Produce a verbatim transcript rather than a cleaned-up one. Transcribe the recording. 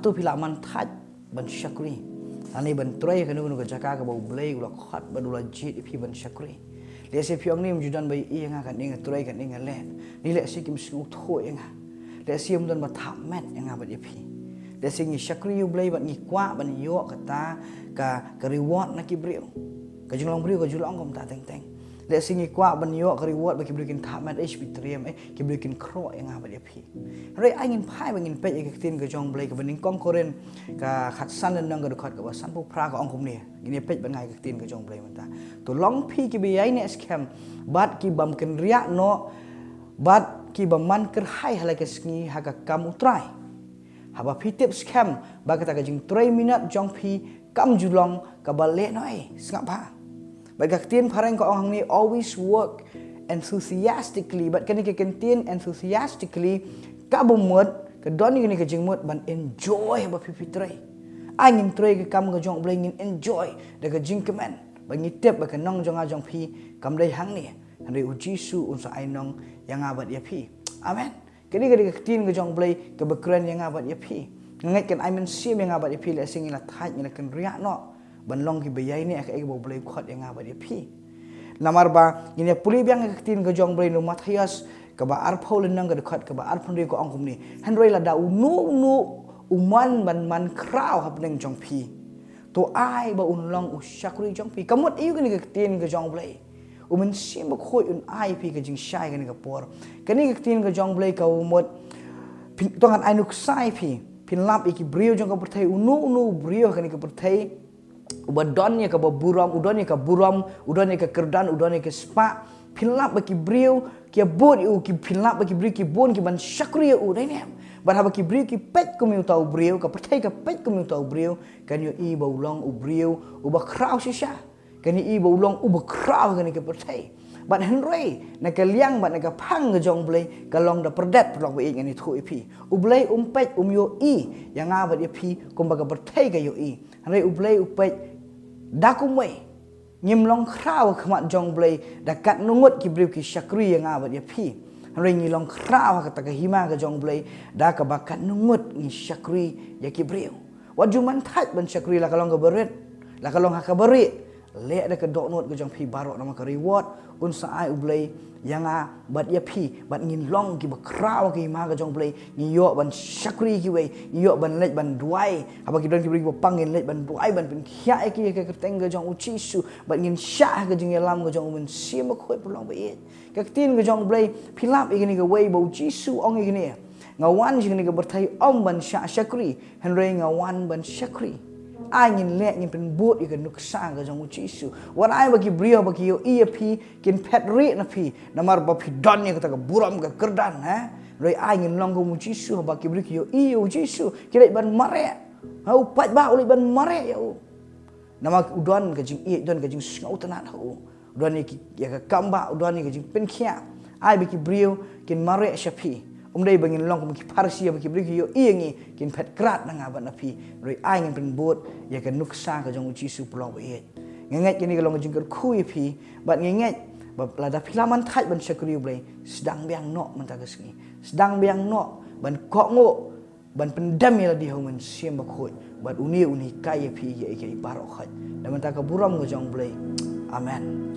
To phi lah man thait ban shakri, lane ban trei ha kano kano ka jaka kaba U Blei u la khot bad u la jied ïa phi ban shakri. Lehse phi ong, ni, ym ju don ba ïohi ïa nga, kane nga trei, kane nga leh. Ni, lehse kim sngewthuh ïa nga. Lehse ym don ba thap met ïa nga bad ïa phi. Lehse ngi shakri ïa U Blei bad ngi kwah ban ïoh kata ka, ka reward na ki briew. Ka jinglong briew ka ju long kumta teng teng. Lehse ngi kwah ban ïoh ka reward ba ki briew kin thap met, eh, sha phi triem, eh, ki briew kin khroh ïa nga bad ïa phi. Hynrei ai ngin phai bad ngin peit ïa ka ktien ka jong U Blei kaba nyngkong Korinth ka khatsan lynnong ka dkhot kaba sanphew phra ka ong kumne. Ngin ïa peit bad nga ïa ka ktien ka jong U Blei mynta. To long phi kiba ïaineh skhem bad ki bym kynriah noh bad kiba man kyrhai ha la ka sngi ha ka kam U Trai. Haba phi tip skhem ba kata ka jingtrei minot jong phi kam ju long kaba lehnohei, sngap bha. Bad ka ktien phareng ka ong hangne, always work enthusiastically. Bad kane ka ktien enthusiastically, kaba mut, ka don ïa kane ka jingmut ban enjoy haba phi, phi trei. Ai ngin trei ka kam ka jong U Blei, ngin enjoy da ka jingkmen. Bad ngi tip ba ka nong jong nga jong phi kam dei hangne. Hynrei U Jisu un sa ai nong ïa nga bad ïa phi. Amen. Kane ka dei ka ktien ka jong U Blei kaba kren ïa nga bad ïa phi. Nga ngeit kan ai mynsiem ïa nga bad ïa phi, lehse ngi la thait, ngi la kynriah noh ban long kiba ïaineh ha kaei kaba U Blei u khot ïa nga bad ïa phi. Namar ba ngin ïa pule biang ïa ka ktien ka jong U Blei na u Mathaios kaba arphew lynnong ka dkhot kaba arphew hynriew ka ong kumne. Hynrei lada uno uno u mon ban man khraw hapdeng jong phi, to ai ba un long u shakri jong phi. Ka mut aïu kane ka ktien ka jong U Blei? U Mynsiem Bakhuid un ai phi ka jingshai kane ka por. Kane ka ktien ka jong U Blei ka mut, phin, to ngan ai nuksa ïa phi. Phin lap ïa ki briew jong ka pyrthei, uno uno u briew kane ka pyrthei, uba don ïa kaba burom, u don ïa ka burom, u don ïa ka kyrdan, u don ïa ka spah. Phin lap ba ki briew ki ïa bud ïa u, ki, phin lap ba ki briew ki bun ki ban shakri ïa u, dei ne em? Bad haba ki briew ki peit kum ïa uta u briew, ka pyrthei ka peit kum ïa uta u briew, kan ïohi ba u long u briew uba khraw shisha. Kan ïohi ba u long uba khraw ha kane ka pyrthei. Bad hynrei na ka liang bad na ka phang ka jong U Blei ka long da pyrdet, paralok ba ïeit, ngan ïathuh ïa phi. U Blei um peit, um ïohi ïa nga bad ïa phi kumba ka pyrthei ka ïohi. Hynrei U Blei u peit da kumwei. Ngim long khraw ha khmat jong U Blei da katno ngut ki briew ki shakri ïa nga bad ïa phi. Hynrei ngi long khraw ha kata ka hima ka jong U Blei da kaba katno ngut ngi shakri ïa ki briew. Wat ju man thait ban shakri, la ka long kaba rit, la ka long ha kaba rieh. Leh da ka dohnud ka jong phi baroh, namar ka reward un sa ai U Blei ïa nga bad ïa phi. Bad ngin long kiba khraw ha ka hima ka jong U Blei. Ngin ïoh ban shakri ïa kiwei, ngin ïoh ban leit ban duwai. Haba ki don ki briew kiba pang, ngin leit ban duwai, ban pynkhiah ïa ki ha ka kyrteng ka jong U Jisu. Bad ngin shah ha ka jingïalam ka jong U Mynsiem Bakhuid, paralok ba ïeit. Ka ktien ka jong U Blei, phi lap ïa kane kawei ba U Jisu u ong ïa kane. Nga wan sha kane ka pyrthei ym ban shah shakri, hynrei nga wan ban shakri. Ai ngin leh, ngin pynbud ïa ka nuksa ka jong U Jisu. Wat ai ba ki briew ba ki ïohi ïa phi kin phet rieh na phi namar ba phi don ïa kata ka burom ka kyrdan, ha? Hynrei ai ngin long kum U Jisu, haba ki briew ki ïohi ïa U Jisu, ki leit ban mareh. Ha, u paidbah u leit ban mareh ïa u. Namar u don ka jingïeit, u don ka jingsngewtynnad ha u. U don ïa ki, ïa ka kambah, u don ïa ka jingpynkhiah. Ai ba ki briew kin mareh sha phi. Um dei ba ngin long kum ki Pharisi, ba ki briew ki ïohi ïa ngi kin phet krad na nga bad na phi. Hynrei ai ngin pynbud ïa ka nuksa ka jong U Jisu, paralok ba ïeit. Nga ngeit kane ka long ka jingkyrkhu ïa phi, bad nga ngeit ba lada phi la man thait ban shakri U Blei, sdang biang noh mynta ka sngi. Sdang biang noh ban kohnguh, ban pyndem ïa lade ha U Mynsiem Bakhuid, bad une un hikai ïa phi ïa kiei kiei baroh khoit. Na bynta ka burom ka jong U Blei. Amen.